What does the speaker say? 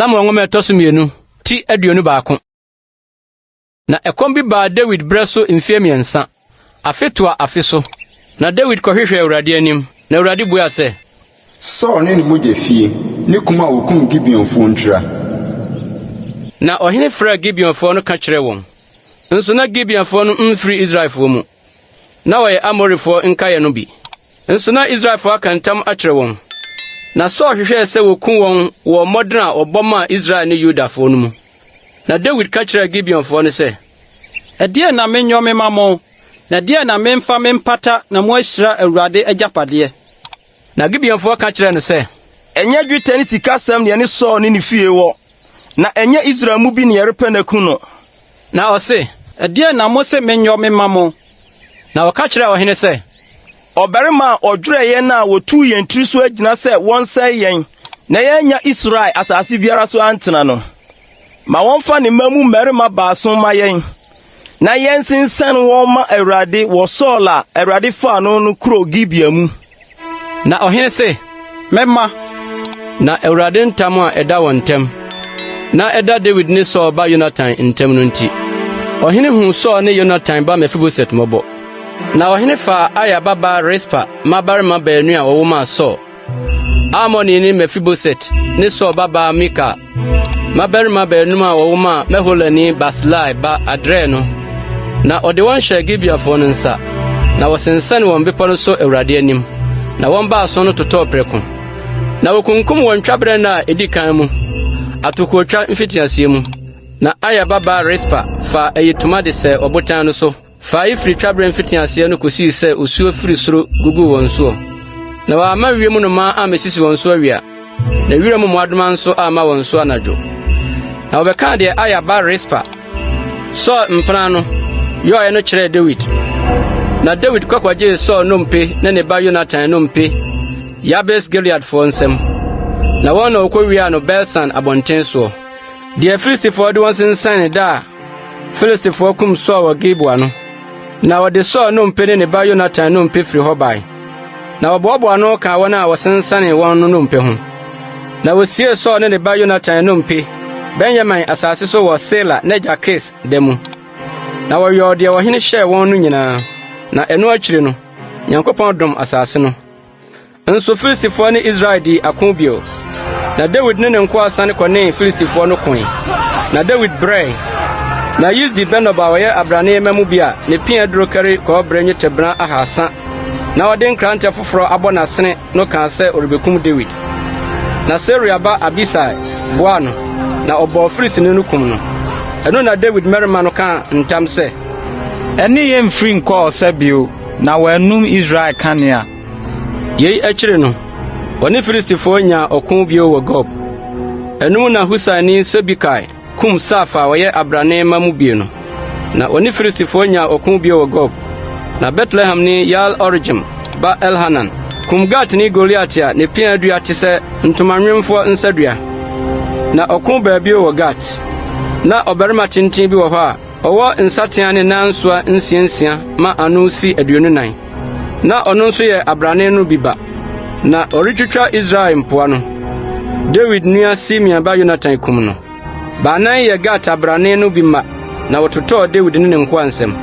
Samuel nwoma a ɛtɔ so mmienu, ti 21. Na ɛkɔm bi baa Dawid berɛ so mfeɛ mmiɛnsa, afe toa afe so. Na Dawid kɔhwehwɛɛ Awurade anim, na Awurade buaa sɛ. Saul ne ne mogya fie, ne kum a wokum Gibeonfoɔ ntira. Na ɔhene frɛɛ Gibeonfoɔ no ka kyerɛɛ wɔn. Nso na Gibeonfoɔ no mfiri Israelfoɔ mu. Na wɔyɛ Amorifoɔ nkaeɛ no bi. Nso na Israelfoɔ aka ntam akyerɛ wɔn. Na Saul hwehwɛɛ sɛ wɔku wɔn wɔ mmɔden a wɔbɔ maa Israel ne Yudafoɔ no mu. Na Dawid ka kyerɛɛ Gibeonfoɔ no sɛ. Ɛdeɛn na menyɔ memma mo, na ɛdeɛn na memfa mempata na moahyira Awurade agyapadeɛ? Na Gibeonfoɔ ka kyerɛɛ no sɛ. Ɛnyɛ dwetɛ ne sikasɛm na yɛne Saul ne ne fie wɔ, na ɛnyɛ Israel mu bi na yɛrepɛ no aku no. Na ɔse. Ɛdeɛn na mose menyɔ memma mo? Na wɔka kyerɛɛ ɔhene sɛ. Ɔbarima a ɔdwerɛɛ yɛn a wɔtuu yɛn tiri so agyina sɛ wɔnsɛe yɛn na yɛannya Israel asase biara so antena no, ma wɔmfa ne mma mu mmarima baason mma yɛn, na yɛnsensɛn wɔn mma Awurade wɔ Saul a Awurade faa no no kurow Gibea mu. Na ɔhene se, Mɛma. Na Awurade ntam a ɛda wɔn ntam, na ɛda Dawid ne Saul ba Yonatan ntam no nti, ɔhene huu Saul ne Yonatan ba Mefiboset mmɔbɔ. Na ɔhene faa Aya babaa Rispa mmabarima baanu a wɔwo maa Saul, Armoni ne Mefiboset ne Saul babaa Mikal mmabarima baanum a wɔwo maa Meholani Barsilai ba Adriel no, na ɔde wɔn hyɛɛ Gibeafoɔ no nsa, na wɔsensɛn wɔn bepɔ no so Awurade anim, na wɔn baason no totɔɔ prɛko. Na wokunkum wɔn twaberɛ nna a edi kan mu, atokoɔtwa mfitiaseɛ mu. Na Aya babaa Rispa faa ayitoma de sɛɛ ɔbotan no so Fae firi twaberɛ mfitiaseɛ no kɔsii sɛ osuo firi soro guguu wɔn soɔ, na wamma wiem nnomaa ammɛsisi wɔn so awia, na wiram mmoadoma nso amma wɔn so anadwo. Na wɔbɛkaa deɛ Aya ba Rispa, Saul mpena no, yɔeɛ no kyerɛɛ Dawid. Na Dawid kɔ kɔgyee Saul nnompe ne ne ba Yonatan nnompe Yabes Gileadfoɔ nsam, na wɔn na wɔkɔwiaa no Bet-San abɔnten soɔ. Deɛ Filistifoɔ de wɔn sensɛnee da a Filistifoɔ kum Saul wɔ Gilboa no, na wɔde Saul nnompe ne ne ba Yonatan nnompe firi hɔ bae, na wɔboaboaa ano kaa wɔn a wɔsensɛnee wɔn no nnompe ho. Na wosiee Saul ne ne ba Yonatan nnompe Benyamin asase so wɔ Sela n'agya Kis da mu. Na wɔyɔɔ deɛ ɔhene hyɛɛ wɔn no nyinaa, na ɛno akyiri no, Nyankopɔn dom asase no. Nso Filistifoɔ ne Israel dii ako bio. Na Dawid ne ne nkoa sane kɔnee Filistifoɔ no koe. Na Dawid brɛe. Na Yisbi-Benob a ɔyɛ abrane mma mu bi a ne pea duro kari kɔbere nnwetɛbena ahasa na ɔde nkrantɛ foforɔ abɔ n'asene no kaa sɛ ɔrebekum Dawid. Na Seruia ba Abisai boaa no, na ɔbɔɔ Filistini no kum no. Ɛno na Dawid mmarima no kaa ntam sɛ. Ɛne yɛn mfiri nkɔ ɔsa bio, na wɔannum Israel kanea. Yei akyiri no, wɔne Filistifoɔ nyaa ɔko bio wɔ Gob. Ɛno mu na Husani Sibekai kum Saf a ɔyɛ abrane mma mu bio no. Na wɔne Filistifoɔ nyaa ɔko bio wɔ Gob. Na Betlehemni Yair-Oregim ba Elhanan kum Gatni Goliat a ne pea dua te sɛ ntomanwemfoɔ nsadua. Na ɔko baa bio wɔ Gat. Na ɔbarima tenten bi wɔ hɔ a ɔwɔ nsateaa ne nansoa nsiansia ma ano si 24. Na ɔno nso yɛ abrane no bi ba. Na ɔretwitwa Israel mpoa no, Dawid nua Simea ba Yonatan kum no. Baanan yɛ Gat abrane no bi mma, na wɔtotɔɔ Dawid ne ne nkoa nsam.